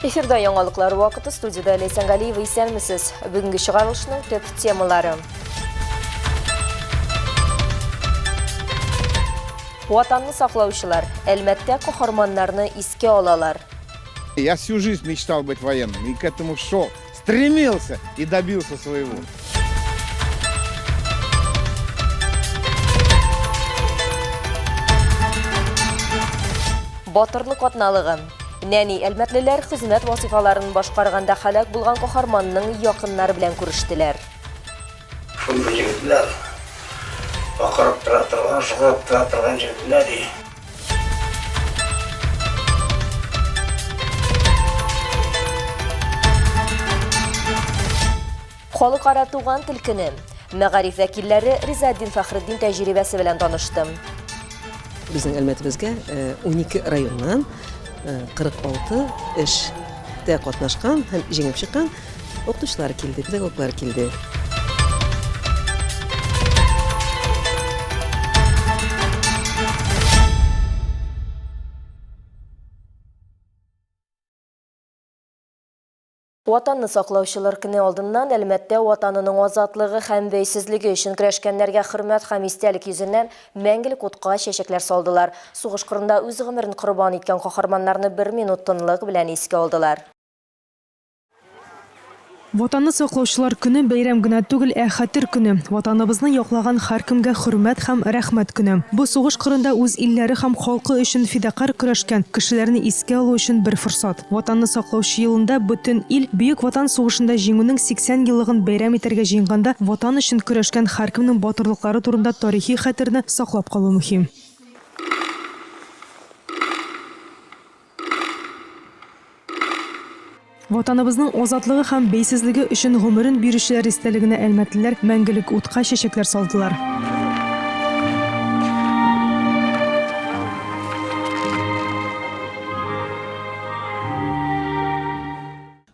Эфирда яңалыклар вакыты студиядә Ләйсән Галиева исәнмесез. Бүгенге чыгарылышның төп темалары. Ватанны саклаучылар Әлмәттә каһарманнарны искә алалар. Я всю жизнь мечтал быть военным и к этому шел, стремился и добился своего. Батырлык атналыгы. Нәни әлмәтлеләр хезмәт вазыйфаларын башкарганда һәлак булган каһарманның якыннары белән күрештеләр. Шундый егетләр, акырып тора торган, жыгырып тора торган егетләр и. Халыкара туган тел көне. Мәгариф вәкилләре Ризаэддин Фәхретдин тәҗрибәсе белән танышты. Безнең Әлмәтебезгә 12 районнан 46 эштә катнашкан һәм җиңеп чыккан укытучылар килде, педагоглар килде. Ватанны саклаучылар көне алдыннан Әлмәттә Ватанының азатлыгы һәм бәйсезлеге өчен көрәшкәннәргә хөрмәт һәм истәлек йөзеннән мәңгелек утка чәчәкләр салдылар. Сугыш кырында үз гомерен корбан иткән каһарманнарны бер минут тынлык белән искә алдылар. Ватанны саклаучылар көне бәйрәм генә түгел, ә хәтер көне. Ватаныбызны яклаган һәркемгә хөрмәт һәм рәхмәт көне. Бу сугыш кырында үз илләре һәм халкы өчен фидакарь көрәшкән кешеләрне искә алу өчен бер форсат. Ватанны саклаучы елында бөтен ил Бөек Ватан сугышында Җиңүнең 80 еллыгын бәйрәм итәргә җыенганда Ватан өчен көрәшкән һәркемнең батырлыклары турында тарихи хәтерне саклап калу мөһим. Ватаныбызның азатлыгы һәм бәйсезлеге өчен гомерен бирүчеләр истәлегенә әлмәтлеләр мәңгелек утка чәчәкләр салдылар.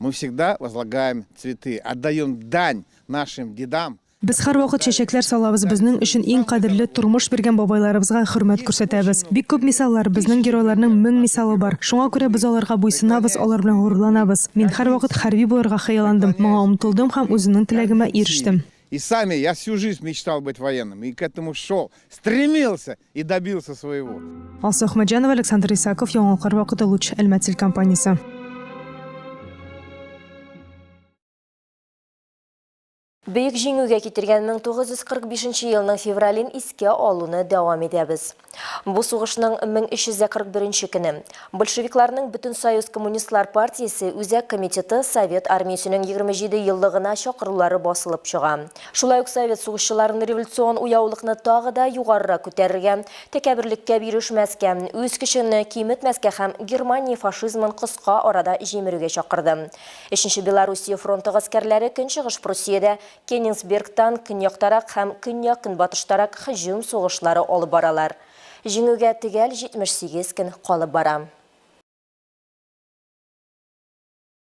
Мы всегда возлагаем цветы, отдаем дань нашим дедам, Без һәрвакыт чәчәкләр салабыз, безнең өчен иң кадерле, тормыш биргән бабайларыбызга хөрмәт күрсәтәбез. Бик күп мисаллар, безнең геройларның 1000 мисалы бар. Шуңа күрә без аларга буйсынабыз, алар белән горурланабыз. Мин һәрвакыт хәрби булырга хыялландым, моңа омтылдым һәм үземнең теләгемә ирештем. И сами, я всю жизнь мечтал быть военным, и к этому шел, стремился и добился своего. Алсу Әхмәтҗанова, Александр Исаков, Яңалыклар вакыты, Луч, Әлмәт телекомпаниясе. Бөек Җиңүгә китергән 1945 нче елның феврален искә алуны дәвам итәбез. Бу сугышның 1341 нче көне. Большевикларның Бөтенсоюз коммунистлар партиясе Үзәк Комитеты Совет Армиясенең 27 еллыгына чакырулары басылып чыга. Шулай ук совет сугышчыларын революцион уяулыкны тагы да югарырак күтәрергә, тәкәбберлеккә бирешмәскә, үз көчеңне киметмәскә һәм Германия фашизмын кыска арада җимерүгә чакырды. Өченче Белоруссия фронты гаскәрләре Көнчыгыш Пруссиядә Кенигсбергтан көньяктарак һәм көньяк-көнбатыштарак һөҗүм сугышлары алып баралар. Җиңүгә төгәл 78 көн калып бара.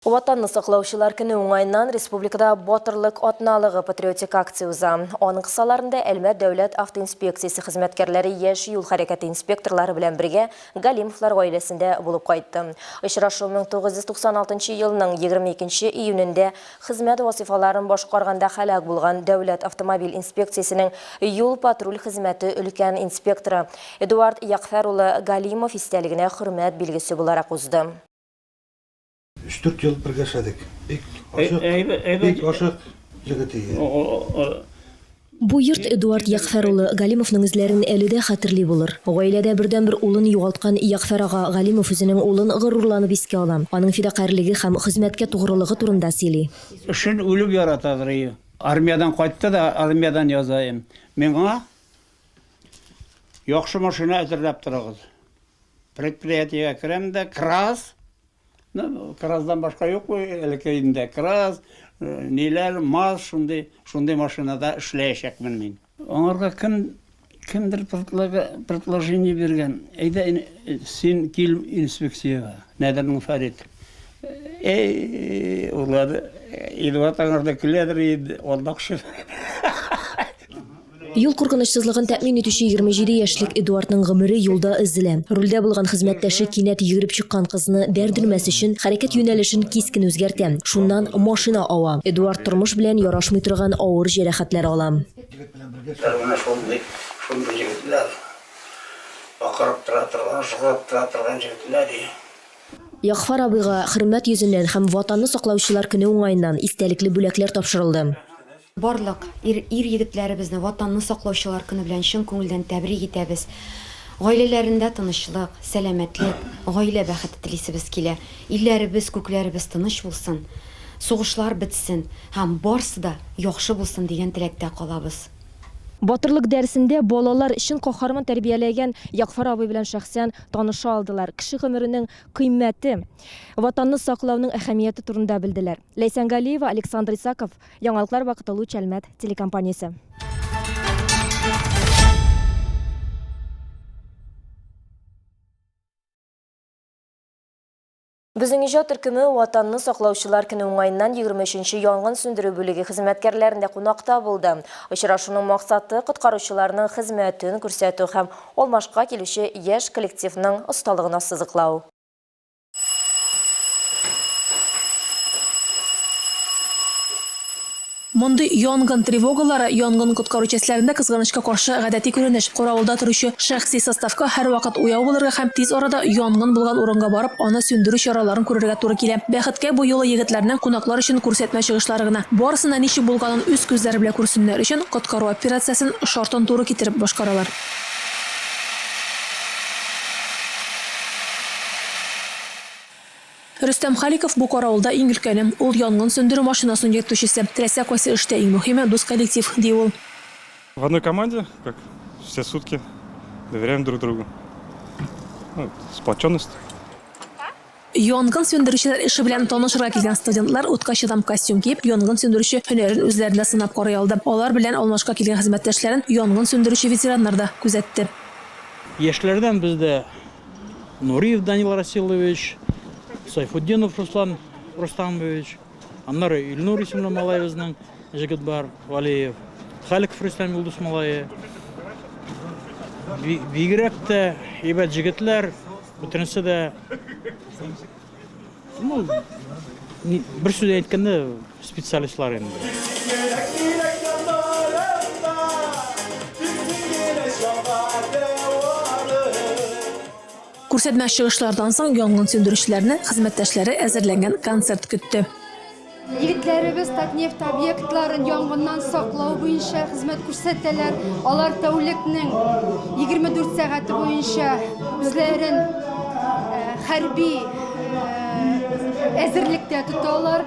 Ватанны саклаучылар көне уңаеннан республикада Батырлык атналыгы патриотик акция уза. Аның кысаларында Әлмәт дәүләт автоинспекциясе хезмәткәрләре яшь юл хәрәкәте инспекторлары белән бергә Галимовлар гаиләсендә булып кайтты. Очрашу 1996 елның 22 июнендә хезмәт вазыйфаларын башкарганда һәлак булган Дәүләт автомобиль инспекциясенең юл-патруль хезмәте өлкән инспекторы Эдуард Ягъфәр улы Галимов истәлегенә хөрмәт билгесе буларак узды. Өч-дүрт ел бергә эшләдек. Бик ачык, бик ачык егет иде. Бу йорт Эдуард Ягъфәр улы Галимовның эзләрен әле дә хәтерли булыр. Гаиләдә бердәнбер улын югалткан Ягъфәр ага Галимов үзенең улын горурланып искә ала, аның фидакарьлеге һәм хезмәткә тугрылыгы турында сөйли. Эшен үлеп яратадыр ие. Армиядән кайтты да, армиядән язаем. Миңа яхшы машина әзерләп торыгыз. Предприятиегә керәм дә, КРАЗ, ну, КРАЗдан башка юк бу элекке инде. КРАЗ, э, ниләр, МАЗ, шундый, шундый машинада эшләячәкмен мин. Аңарга кем кемдер предложение биргән. Әйдә, син кил инспекциягә. Нәдернең Фәрит. Эй, урлады. Эдуард аңарда көләдер инде, алдакчы. Юл куркынычсызлыгын тәэмин итүче 27 яшьлек Эдуардның гомере юлда өзелә. Рульдә булган хезмәттәше кинәт йөгереп чыккан кызны бәрдермәс өчен хәрәкәт юнәлешен кискен үзгәртә. Шуннан машина ава. Эдуард тормыш белән ярашмый торган авыр җәрәхәтләр ала. Менә шундый, шундый егетләр. Акырып тора торган, жыгырып тора торган егетләр. Ягъфәр абыйга хөрмәт йөзеннән һәм Ватанны саклаучылар көне уңаеннан истәлекле бүләкләр тапшырылды. Барлык ир ир-егетләребезне Ватанны саклаучылар көне белән чын күңелдән тәбрик итәбез. Гаиләләрендә тынычлык, сәламәтлек, гаилә бәхете телисебез килә. Илләребез, күкләребез тыныч булсын, сугышлар бетсен һәм барсы да яхшы булсын дигән теләктә калабыз. Батырлык дәресендә балалар чын каһарман тәрбияләгән Ягъфәр абый белән шәхсән таныша алдылар, кеше гомеренең кыйммәте, Ватанны саклауның әһәмияте турында белделәр. Ләйсән Галиева, Александр Исаков, Яңалыклар вакыты Луч Әлмәт телекомпаниясе. Безнең иҗат төркеме Ватанны саклаучылар көне уңаеннан 23 нче янгын сүндерү бүлеге хезмәткәрләрендә кунакта булды. Очрашуның максаты, коткаручыларның хезмәтен күрсәтү һәм алмашка килүче яшь коллективның осталыгын ассызыклау. Мондый янгын тревогалары янгын-коткару частьләрендә, кызганычка каршы, гадәти күренеш. Каравылда торучы шәхси составка һәрвакыт уяу булырга һәм тиз арада янгын булган урынга барып, аны сүндерү чараларын күрергә туры килә. Бәхеткә, бу юлы егетләрнең кунаклар өчен күрсәтмә чыгышлары гына. Барысын да ничек булганын үз күзләре белән күрсеннәр өчен, коткару операциясен шартын туры китереп башкаралар. Рөстәм Халиков бу каравылда иң өлкәне. Ул янгын сүндерү машинасын йөртүчесе. Теләсә кайсы эштә иң мөһиме, дус коллектив, ди ул. В одной команде, как все сутки, доверяем друг другу. Ну, сплоченность. Янгын сүндерүчеләр эше белән танышырга килгән студентлар утка чыдам костюм киеп, янгын сүндерүче һөнәрен үзләрендә сынап карый алды. Алар белән алмашка килгән хезмәттәшләрен янгын сүндерүче ветераннар да күзәтте. Яшьләрдән бездә Нуриев Данил Расилович, Сайфутдинов Руслан Рустамович, аннары Илнур исемле малаебызның җегет бар, Валеев, Халиков Рөстәм Юлдус малае. Бигрәк тә әйбәт җегетләр, Бөтенесе дә, ну, бер сүз әйткәндә, специалистлар инде. Күрсәтмә чыгышлардан соң янгын сүндерүчеләрне хезмәттәшләре әзерләнгән концерт көтте. Егетләребез Татнефть объектларын янгыннан саклау буенча хезмәт күрсәтәләр. Алар тәүлекнең 24 сәгате буенча үзләрен хәрби әзерлектә тоталар.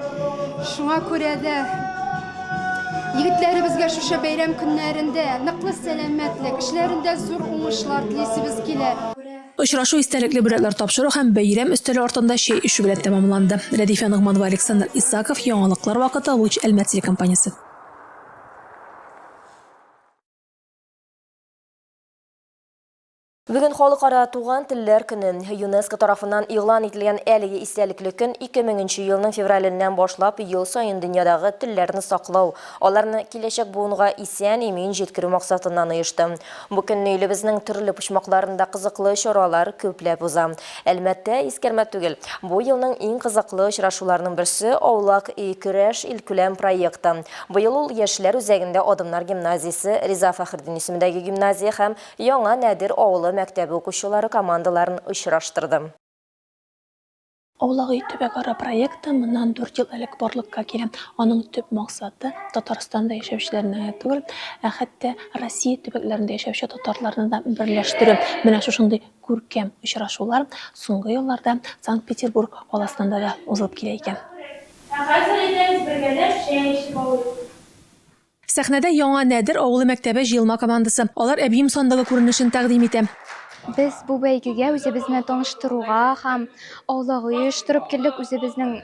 Шуңа күрә дә егетләребезгә шушы бәйрәм көннәрендә ныклы сәламәтлек, эшләрендә зур уңышлар телисебез килә. Очрашу истәлекле бүләкләр тапшыру һәм бәйрәм өстәле артында чәй эчү белән тәмамланды. Рәдифә Ногманова, Александр Исаков, Яңалыклар вакыты, Луч Әлмәт телекомпаниясе. Бүген Халыкара туган телләр көне. ЮНЕСКО тарафыннан игълан ителгән әлеге истәлекле көн 2000 нче елның февраленнән башлап ел саен дөньядагы телләрне саклау, аларны киләчәк буынга исән-имин җиткерү максатыннан оешты. Бу көнне илебезнең төрле почмакларында кызыклы чаралар күпләп уза. Әлмәттә искәрмә түгел, бу елның иң кызыклы очрашуларының берсе Аулак өй көрәш илкүләм проекты. Быел ул Яшьләр үзәгендә Адымнар гимназиясе, Риза Фәхретдин исемендәге гимназия һәм Яңа Нәдер авылы мәктәбе укучылары командаларын очраштырды. Аулак өй төбәкара проекты моннан дүрт ел элек барлыкка килә. Аның төп максаты, Татарстанда яшәүчеләрне генә түгел, ә хәтта Россия төбәкләрендә яшәүче татарларны да берләштерү. Менә шушындый күркәм очрашулар соңгы елларда Санкт-Петербург каласында да узылып килә икән. Ә хәзер әйдәгез бергәләп чәй эчеп алыйк. Сәхнәдә Яңа Нәдер авылы мәктәбе җыелма командасы. Алар Әбием сандыгы күренешен тәкъдим итә. Без бу бәйгегә үзебезне таныштыруга һәм аулак өй оештырып килдек. Үзебезнең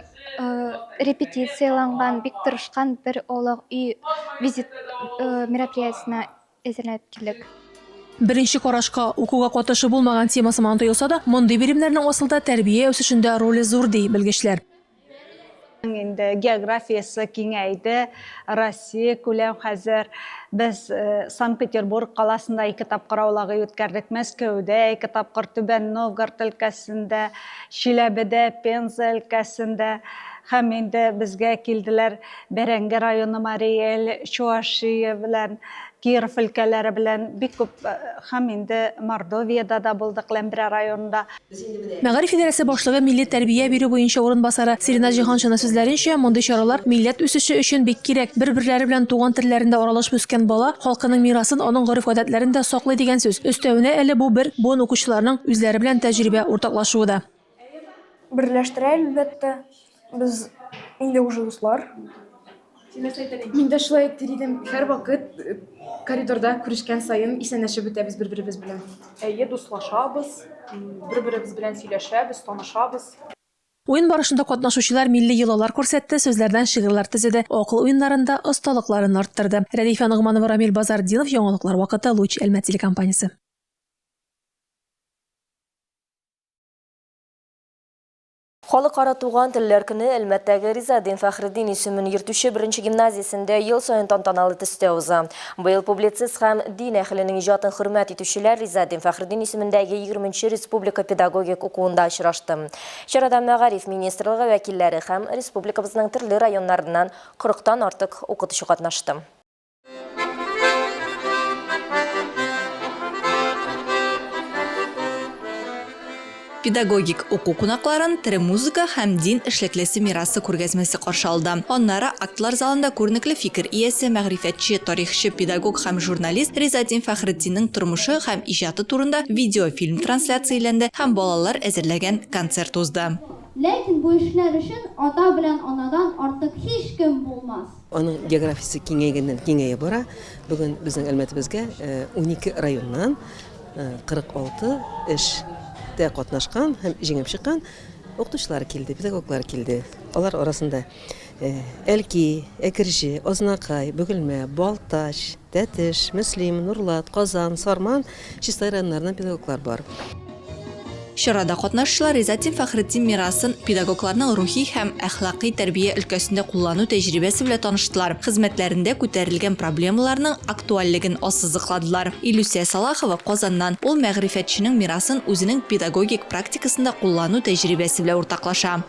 репетицияләнгән, бик тырышкан бер аулак өй визит мероприятиесенә әзерләнеп килдек. Беренче карашка, укуга катышы булмаган тема сыман тоелса да, мондый биремнәрнең асылда тәрбия үсешендә роле зур, ди белгечләр. Инде географиясе киңәйде, Россия күләм хәзер. Без Санкт-Петербург каласында ике тапкыр аулак өй үткәрдек, Мәскәүдә ике тапкыр, Түбән Новгород өлкәсендә, Чиләбедә, Пенза өлкәсендә. Һәм инде безгә килделәр Бәрәңге районы, Марий Эл, Чуашия белән, Киров өлкәләре белән бик күп һәм инде Мордовиядә дә булдык, Ләмберә районында. Мәгариф идарәсе башлыгы милли тәрбия бирү буенча урынбасары Сирина Җиһаншина сүзләренчә, мондый чаралар милләт үсеше өчен бик кирәк. Бер-берләре белән туган телләрендә аралашып үскән бала халкының мирасын, аның гореф-гадәтләрен дә саклый дигән сүз. Өстәвенә әле бу бер буын укучыларның үзләре белән тәҗрибә уртаклашуы да. Берләштерә, әлбәттә. Без инде уже дуслар. Син нәрсә әйтер идең? Мин дә шулай әйтер идем. Һәрвакыт э, коридорда күрешкән саен исәнләшеп үтәбез бер-беребез белән. Әйе, дуслашабыз, бер-беребез белән сөйләшәбез, танышабыз. Уен барышында катнашучылар милли йолалар күрсәтте, сүзләрдән шигырьләр төзеде, акыл уеннарында осталыкларын арттырды. Рәдифә Ногманова, Рамил Базартдинов, Яңалыклар вакыты, Луч, Әлмәт телекомпаниясе. Халыкара туган телләр көне Әлмәттәге Ризаэддин Фәхретдин исемен йөртүче беренче гимназиясендә ел саен тантаналы төстә уза. Быел публицист һәм дин әһеленең иҗатын хөрмәт итүчеләр Ризаэддин Фәхретдин исемендәге егерменче республика педагогик укуында очрашты. Чарада мәгариф министрлыгы вәкилләре һәм республикабызның төрле районнарыннан кырыктан артык укытучы катнашты. Педагогик уку кунакларын тере музыка һәм дин эшлеклесе мирасы күргәзмәсе каршы алды. Аннары актлар залында күренекле фикер иясе, мәгърифәтче, тарихчы, педагог һәм журналист Ризатдин Фәхретдиннең тормышы һәм иҗаты турында видеофильм трансляцияләнде һәм балалар әзерләгән концерт узды. Ләкин бу эшләр өчен ата белән анадан артык һичкем булмас. Аның географиясе киңәйгәннән киңәя бара. Бүген безнең Әлмәтебезгә 12 районнан 46 эштә катнашкан һәм җиңеп чыккан укытучылар килде, педагоглар килде. Алар арасында Әлки, Әкерҗе, Азнакай, Бөгелмә, Балтач, Тәтеш, Мөслим, Нурлат, Казан, Сарман, Чистай районнарыннан педагоглар бар. Чарада катнашучылар Ризатдин Фәхретдин мирасын педагогларның рухи һәм әхлакый тәрбия өлкәсендә куллану тәҗрибәсе белән таныштылар, хезмәтләрендә күтәрелгән проблемаларның актуальлеген ассызыкладылар. Илүсә Салахова, Казаннан, ул мәгърифәтченең мирасын үзенең педагогик практикасында куллану тәҗрибәсе белән уртаклаша.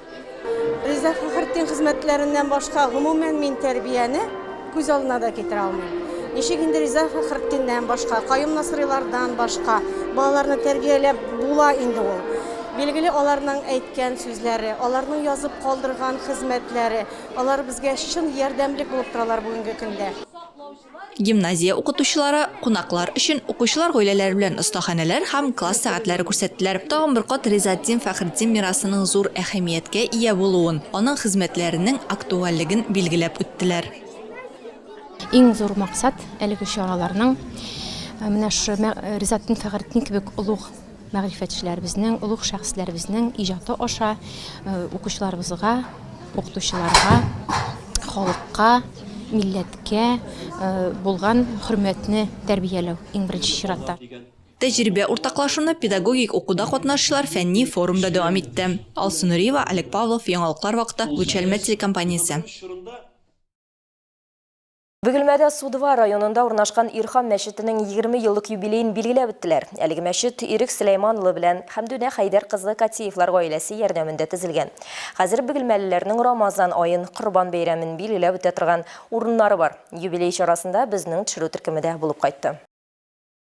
Риза Фәхретдин хезмәтләреннән башка, гомумән, мин тәрбияне күз алдына да китерә алмыйм. Ничек инде Риза Фәхретдиннән башка, Каюм Насыйрилардан башка балаларны тәрбияләп була инде ул? Билгеле, аларның әйткән сүзләре, аларның язып калдырган хезмәтләре, алар безгә чын ярдәмлек булып торалар бүгенге көндә. Гимназия укытучылары кунаклар өчен укучылар гаиләләре белән остаханәләр һәм класс сәгатьләре күрсәттеләр. Тагын бер кат Ризатдин Фәхретдин мирасының зур әһәмияткә ия булуын, аның хезмәтләренең актуальлеген билгеләп үттеләр. Иң зур максат әлеге чараларның менә шушы Ризатдин Фәхретдин кебек олуг Мәгърифәтчеләребезнең, олуг шәхесләребезнең иҗаты аша укучыларыбызга, укытучыларга, халыкка, милләткә булган хөрмәтне тәрбияләү иң беренче чиратта. Тәҗрибә уртаклашуны педагогик укуда катнашучылар фәнни форумда дәвам итте. Алсу Нуриева, Олег Павлов, Яңалыклар вакыты, Луч Әлмәт телекомпаниясе. Бөгелмәдә Судва районында урнашкан Ирхам мәчетенең 20 еллык юбилеен билгеләп үттеләр. Әлеге мәчет Ирек Сөләйман улы белән Хәмдүнә Хәйдәр кызы Катиевлар гаиләсе ярдәмендә төзелгән. Хәзер бөгелмәлеләрнең Рамазан аен, Корбан бәйрәмен билгеләп үтә торган урыннары бар. Юбилей чарасында безнең төшерү төркеме дә булып кайтты.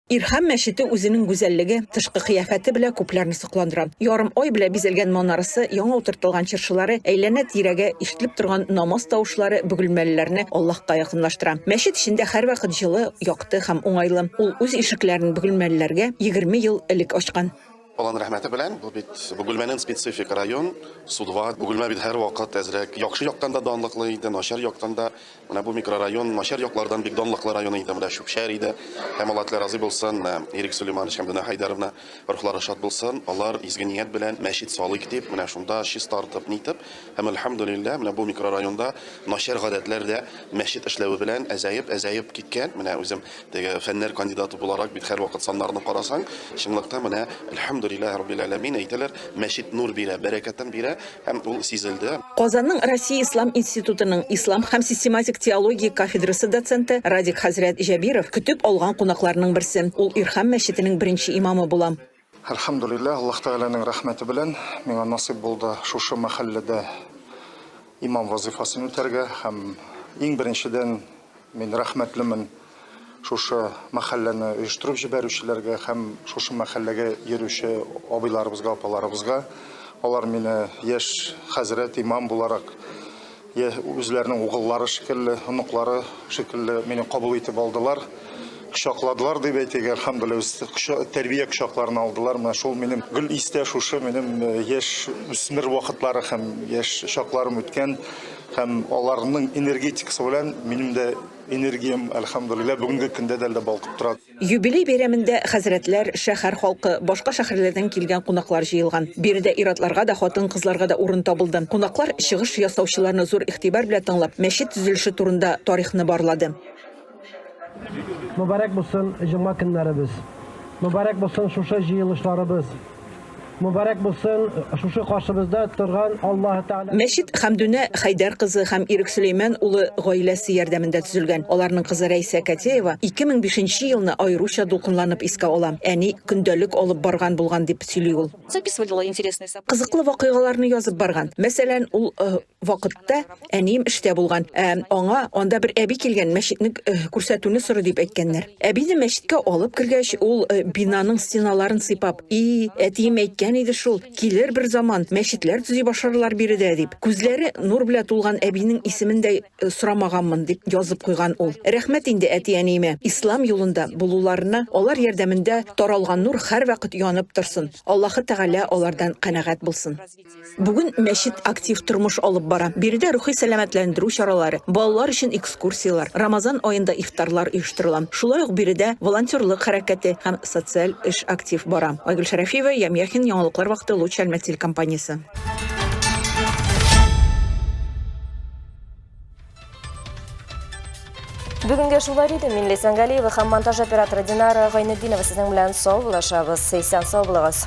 Ирхам мәчете үзенең гүзәллеге, тышкы кыяфәте белән күпләрне сокландыра. Ярым ай белән бизәлгән манарасы, яңа утыртылган чыршылары, әйләнә-тирәгә ишетелеп торган намаз тавышлары бөгелмәлеләрне Аллаһка якынлаштыра. Мәчет эчендә һәрвакыт җылы, якты һәм уңайлы. Ул үз ишекләрен бөгелмәлеләргә 20 ел элек ачкан. Алланың рәхмәте белән, бу бит Бөгелмәнең специфик район, Судва. Бөгелмә бит һәрвакыт әзрәк яхшы яктан да данлыклы иде, начар яктан да. Менә бу микрорайон начар яклардан бик данлыклы район иде, менә Чүпчәр иде. Һәм Алла Тәгалә разый булсын, Ирек Сөләйманович һәм Динә Хәйдәровна рухлары шат булсын. Алар изге ният белән мәчет салыйк дип, менә шунда чистартып, нитеп. Һәм әлхәмдүлилләһ, менә бу микрорайонда начар гадәтләр дә мәчет эшләве белән әзәеп, әзәеп киткән. Менә үзем теге фәннәр кандидаты буларак бит һәрвакыт саннарны карасаң, чынлыкта менә әлхәмдүлилләһ. Әлхәмдүлилләһи раббил әләмин, әйтәләр, мәчет нур бирә, бәрәкәтен бирә һәм ул сизелде. Казанның Россия ислам институтының ислам һәм систематик теология кафедрасы доценты Радик хәзрәт Җәбиров көтеп алган кунакларның берсе. Ул Ирхам мәчетенең беренче имамы була. Әлхәмдүлилләһ, Аллаһ Тәгаләнең рәхмәте белән миңа насыйп булды шушы мәхәлләдә имам вазыйфасын үтәргә һәм иң беренчедән мин рәхмәтлемен шушы мәхәлләне оештырып җибәрүчеләргә һәм шушы мәхәлләгә йөрүче абыйларыбызга, апаларыбызга. Алар мине яшь хәзрәт, имам буларак Йә үзләренең угыллары шикелле, оныклары шикелле мине кабул итеп алдылар, кочакладылар дип әйтик, әлхәмдүлилләһ, үз тәрбия кочакларына алдылар. Менә шул минем гел истә шушы минем яшь үсмер вакытлары һәм яшь чакларым үткән һәм аларның энергетикасы белән минем дә энергиям, әлхәмдүлилләһ, бүгенге көндә дә әле балкып тора. Юбилей бәйрәмендә хәзрәтләр, шәһәр халкы, башка шәһәрләрдән килгән кунаклар җыелган. Биредә ир-атларга да, хатын-кызларга да урын табылды. Кунаклар чыгыш ясаучыларны зур игътибар белән тыңлап, мәчет төзелеше турында тарихны барлады. Мөбарәк булсын җомга көннәребез. Мөбарәк булсын шушы җыелышларыбыз. Мөбарәк булсын шушы каршыбызда торган Аллаһы Тәгалә. Мәчет Хәмдүнә Хәйдәр кызы һәм Ирек Сөләймән улы гаиләсе ярдәмендә төзелгән. Аларның кызы Рәйсә Кәтеева 2005 нче елны аеруча дулкынланып искә ала. Әни көндәлек алып барган булган, дип сөйли ул. Кызыклы вакыйгаларны язып барган. Мәсәлән, ул Вакытта әнием эштә булган. Ә аңа анда бер әби килгән, мәчетне күрсәтүне сорый дип әйткәннәр. Әбине мәчеткә алып кергәч, ул бинаның стеналарын сыйпап, И, әтием әйткән иде шул, килер бер заман, мәчетләр төзи башларлар биредә, дип. Күзләре нур белән тулган әбинең исемен дә сорамаганмын, дип язып куйган ул. Рәхмәт инде әти-әниемә, ислам юлында булуларына, алар ярдәмендә таралган нур һәрвакыт янып торсын, Аллаһы Тәгалә алардан канәгать булсын. Бүген мәчет актив тормыш алып бара. Биредә рухи сәламәтләндерү чаралары, балалар өчен экскурсияләр, Рамазан аенда ифтарлар оештырыла. Шулай ук биредә волонтерлык хәрәкәте һәм социаль эш актив бара. Айгөл Шәрәфиева, Ям Яхин, Яңалыклар вакыты, Луч Әлмәт телекомпаниясе. Бүгенгә шулар иде. Мин Ләйсән Галиева һәм монтаж операторы Динара Гайнетдинова сезнең белән саубуллашабыз. Исән сау булыгыз.